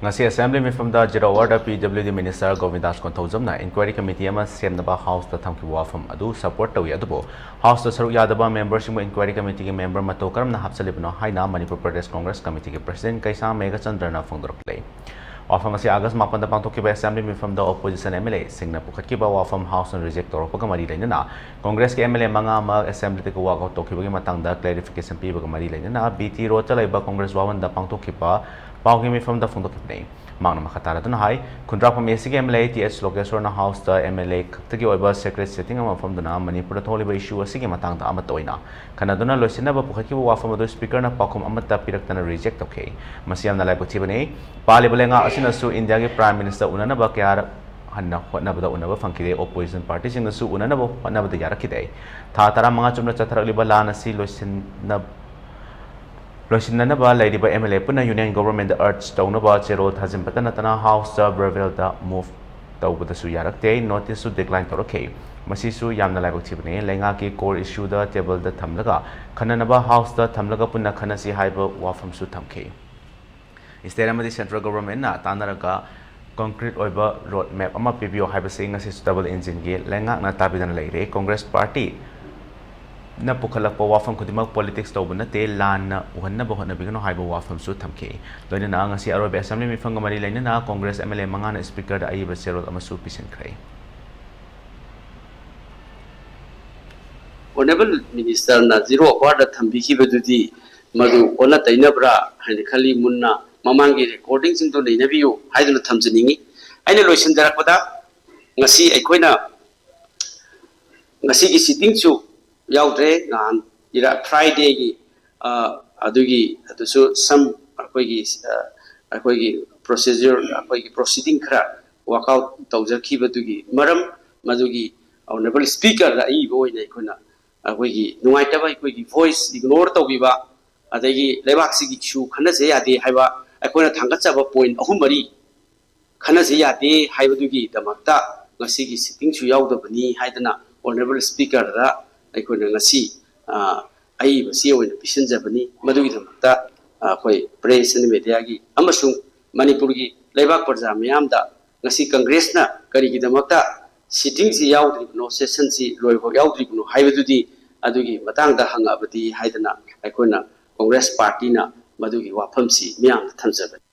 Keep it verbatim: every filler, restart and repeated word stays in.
ꯉꯁꯤ Assembly ꯃꯤꯐꯝꯗ Zero Hour ꯗ P W D Minister ꯒꯣꯕꯤꯟꯗꯥꯁ ꯀꯣꯟꯊꯧꯖꯝꯅ inquiry committee ꯑꯃ ꯁꯦꯝꯅꯕ House ꯇ ꯊꯝꯈꯤꯕ ꯋꯥꯐꯝ ꯑꯗꯨ support ꯇꯧꯏ, ꯑꯗꯨꯕꯨ House ꯇ ꯁꯔꯨꯛ ꯌꯥꯗꯕ member ꯁꯤꯡꯕꯨ inquiry committee ꯒꯤ member ꯃꯇꯧ ꯀꯔꯝꯅ ꯍꯥꯞꯆꯜꯂꯤꯕꯅꯣ ꯍꯥꯏꯅ Manipur Pradesh Congress Committee ꯒꯤ President ꯀꯩꯁꯥꯝ ꯃꯦꯘꯆꯟꯗ꯭ꯔꯅ ꯐꯣꯡꯗꯣꯔꯛꯂꯦ꯫ ꯋꯥꯐꯝ ꯑꯁꯤ August ꯃꯥꯄꯟꯗ ꯄꯥꯡꯊꯣꯛꯈꯤꯕ Assembly ꯃꯤꯐꯝꯗ opposition M L A ꯁꯤꯡꯅ ꯄꯨꯈꯠꯈꯤꯕ ꯋꯥꯐꯝ House ꯅ reject ꯇꯧꯔꯛꯄꯒ ꯃꯔꯤ ꯂꯩꯅꯅ Congress ꯀꯤ M L A ꯃꯉꯥ ꯑꯃ Assembly ꯗꯒꯤ walk out ꯇꯧꯈꯤꯕꯒꯤ ꯃꯇꯥꯡꯗ clarification ꯄꯤꯕꯒ ꯃꯔꯤ ꯂꯩꯅꯅ B T Road ꯇ ꯂꯩꯕ Congress ꯚꯋꯟꯗ ꯄꯥꯡꯊꯣꯛꯈꯤꯕ ꯄꯥꯎꯒꯤ ꯃꯤꯐꯝꯗ ꯐꯣꯡꯗꯣꯛꯈꯤꯕꯅꯤ꯫ ꯃꯍꯥꯛꯅ ꯃꯈꯥ ꯇꯥꯔꯗꯨꯅ ꯍꯥꯏ, ꯈꯨꯟꯗ꯭ꯔꯥꯛꯄꯝ A C ꯒꯤ M L A T H ꯂꯣꯀꯦꯁꯣꯔꯅ House ꯇ M L A ꯈꯛꯇꯒꯤ ꯑꯣꯏꯕ secret sitting ꯑꯃ ꯃꯐꯝꯗꯨꯅ ꯃꯅꯤꯄꯨꯔꯗ ꯊꯣꯛꯂꯤꯕ issue ꯑꯁꯤꯒꯤ ꯃꯇꯥꯡꯗ ꯑꯃꯠꯇ ꯑꯣꯏꯅ ꯈꯟꯅꯗꯨꯅ ꯂꯣꯏꯁꯤꯟꯅꯕ ꯄꯨꯈꯠꯈꯤꯕ ꯋꯥꯐꯝ ꯑꯗꯨ Speaker ꯅ ꯄꯥꯎꯈꯨꯝ ꯑꯃꯠꯇ ꯄꯤꯔꯛꯇꯅ reject ꯇꯧꯈꯤ꯫ ꯃꯁꯤ ꯌꯥꯝꯅ ꯂꯥꯏꯕꯛ ꯊꯤꯕꯅꯤ꯫ ꯄꯥꯜꯂꯤꯕ ꯂꯩꯉꯥꯛ ꯑꯁꯤꯅꯁꯨ India ꯒꯤ Prime Minister ꯎꯅꯅꯕ ꯀꯌꯥꯔꯛ ꯍꯟꯅ ꯍꯣꯠꯅꯕꯗ ꯎꯅꯕ ꯐꯪꯈꯤꯗꯦ꯫ Opposition party ꯁꯤꯡꯅꯁꯨ ꯎꯅꯅꯕ ꯍꯣꯠꯅꯕꯗ ꯌꯥꯔꯛꯈꯤꯗꯦ꯫ ꯊꯥ ꯇꯔꯥꯃꯉꯥ ꯆꯨꯞꯅ ꯆꯠꯊꯔꯛꯂꯤꯕ ꯂꯥꯟ ꯑꯁꯤ ꯂꯣꯏꯁꯤꯟꯅ-, ꯂꯣꯏꯁꯤꯟꯅꯅꯕ ꯂꯩꯔꯤꯕ M L A ꯄꯨꯟꯅ Union Government ꯗ urge ꯇꯧꯅꯕ ꯆꯦꯔꯣꯜ ꯊꯥꯖꯤꯟꯕꯇ ꯅꯠꯇꯅ House ꯇ verbal ꯗ move ꯇꯧꯕꯗꯁꯨ ꯌꯥꯔꯛꯇꯦ, notice ꯁꯨ decline ꯇꯧꯔꯛꯈꯤ꯫ ꯃꯁꯤꯁꯨ ꯌꯥꯝꯅ ꯂꯥꯏꯕꯛ ꯊꯤꯕꯅꯤ꯫ ꯂꯩꯉꯥꯛꯀꯤ core issue ꯗ table ꯗ ꯊꯝꯂꯒ ꯈꯟꯅꯅꯕ House ꯇ ꯊꯝꯂꯒ ꯄꯨꯟꯅ ꯈꯟꯅꯁꯤ ꯍꯥꯏꯕ ꯋꯥꯐꯝꯁꯨ ꯊꯝꯈꯤ꯫ State ꯑꯃꯗꯤ Central Government ꯅ ꯇꯥꯟꯅꯔꯒ concrete ꯑꯣꯏꯕ road map ꯑꯃ ꯄꯤꯕꯤꯌꯨ ꯍꯥꯏꯕꯁꯤ ꯉꯁꯤꯁꯨ double engine ꯒꯤ ꯂꯩꯉꯥꯛꯅ ꯇꯥꯕꯤꯗꯅ ꯂꯩꯔꯦ꯫ Congress party ꯅ ꯄꯨꯈꯠꯂꯛꯄ ꯋꯥꯐꯝ ꯈꯨꯗꯤꯡꯃꯛ politics ꯇꯧꯕ ꯅꯠꯇꯦ, ꯂꯥꯟꯅ ꯎꯍꯟꯅꯕ ꯍꯣꯠꯅꯕꯤꯒꯅꯨ ꯍꯥꯏꯕ ꯋꯥꯐꯝꯁꯨ ꯊꯝꯈꯤ꯫ ꯂꯣꯏꯅꯅ ꯉꯁꯤ ꯑꯔꯣꯏꯕ Assembly ꯃꯤꯐꯝꯒ ꯃꯔꯤ ꯂꯩꯅꯅ Congress M L A ꯃꯉꯥꯅ Speaker ꯗ ꯑꯏꯕ ꯆꯦꯔꯣꯜ ꯑꯃꯁꯨ ꯄꯤꯁꯤꯟꯈ꯭ꯔꯦ꯫ Honourable Minister ꯅ Zero Hour ꯗ ꯊꯝꯕꯤꯈꯤꯕꯗꯨꯗꯤ ꯃꯗꯨ ꯑꯣꯟꯅ ꯇꯩꯅꯕ꯭ꯔꯥ ꯍꯥꯏꯅ ꯈꯜꯂꯤ꯫ ꯃꯨꯟꯅ ꯃꯃꯥꯡꯒꯤ recording ꯁꯤꯡꯗꯨ ꯅꯩꯅꯕꯤꯌꯨ ꯍꯥꯏꯗꯨꯅ ꯊꯝꯖꯅꯤꯡꯏ꯫ ꯑꯩꯅ ꯂꯣꯏꯁꯤꯟꯖꯔꯛꯄꯗ, ꯉꯁꯤ ꯑꯩꯈꯣꯏꯅ ꯉꯁꯤꯒꯤ sitting ꯁꯨ ꯌꯥꯎꯗ꯭ꯔꯦ꯫ ꯅꯍꯥꯟ ꯏꯔꯥ-, Friday ꯒꯤ, ꯑ, ꯑꯗꯨꯒꯤ, ꯑꯗꯨꯁꯨ some ꯑꯩꯈꯣꯏꯒꯤ, ꯑ, ꯑꯩꯈꯣꯏꯒꯤ procedure, ꯑꯩꯈꯣꯏꯒꯤ proceeding ꯈꯔ work out ꯇꯧꯖꯈꯤꯕꯗꯨꯒꯤ ꯃꯔꯝ, ꯃꯗꯨꯒꯤ Honourable Speaker ꯗ ꯑꯏꯕ ꯑꯣꯏꯅ ꯑꯩꯈꯣꯏꯅ ꯑꯩꯈꯣꯏꯒꯤ ꯅꯨꯡꯉꯥꯏꯇꯕ, ꯑꯩꯈꯣꯏꯒꯤ voice ignore ꯇꯧꯕꯤꯕ, ꯑꯗꯒꯤ ꯂꯩꯕꯥꯛꯁꯤꯒꯤ issue ꯈꯟꯅꯖ ꯌꯥꯗꯦ ꯍꯥꯏꯕ ꯑꯩꯈꯣꯏꯅ ꯊꯥꯡꯒꯠꯆꯕ point ꯑꯍꯨꯝ ꯃꯔꯤ ꯈꯟꯅꯖ ꯌꯥꯗꯦ ꯍꯥꯏꯕꯗꯨꯒꯤꯗꯃꯛꯇ ꯉꯁꯤꯒꯤ sitting ꯁꯨ ꯌꯥꯎꯗꯕꯅꯤ ꯍꯥꯏꯗꯅ Honourable Speaker ꯗ ꯑꯩꯈꯣꯏꯅ ꯉꯁꯤ, ꯑ, ꯑꯏꯕ ꯆꯦ ꯑꯣꯏꯅ ꯄꯤꯁꯤꯟꯖꯕꯅꯤ꯫ ꯃꯗꯨꯒꯤꯗꯃꯛꯇ, ꯑ, ꯑꯩꯈꯣꯏ press and media ꯒꯤ ꯑꯃꯁꯨꯡ ꯃꯅꯤꯄꯨꯔꯒꯤ ꯂꯩꯕꯥꯛ ꯄ꯭ꯔꯖꯥ ꯃꯤꯌꯥꯝꯗ ꯉꯁꯤ ꯀꯪꯒ꯭ꯔꯦꯁꯅ ꯀꯔꯤꯒꯤꯗꯃꯛꯇ ꯁꯤꯇꯤꯡꯁꯤ ꯌꯥꯎꯗ꯭ꯔꯤꯕꯅꯣ, ꯁꯦꯁꯟꯁꯤ ꯂꯣꯏꯕ ꯌꯥꯎꯗ꯭ꯔꯤꯕꯅꯣ ꯍꯥꯏꯕꯗꯨꯗꯤ ꯑꯗꯨꯒꯤ ꯃꯇꯥꯡꯗ ꯍꯪꯉꯛꯑꯕꯗꯤ ꯍꯥꯏꯗꯅ ꯑꯩꯈꯣꯏꯅ ꯀꯪꯒ꯭ꯔꯦꯁ ꯄꯥꯔꯇꯤꯅ ꯃꯗꯨꯒꯤ ꯋꯥꯐꯝꯁꯤ ꯃꯤꯌꯥꯝꯗ ꯊꯝꯖꯕꯅꯤ꯫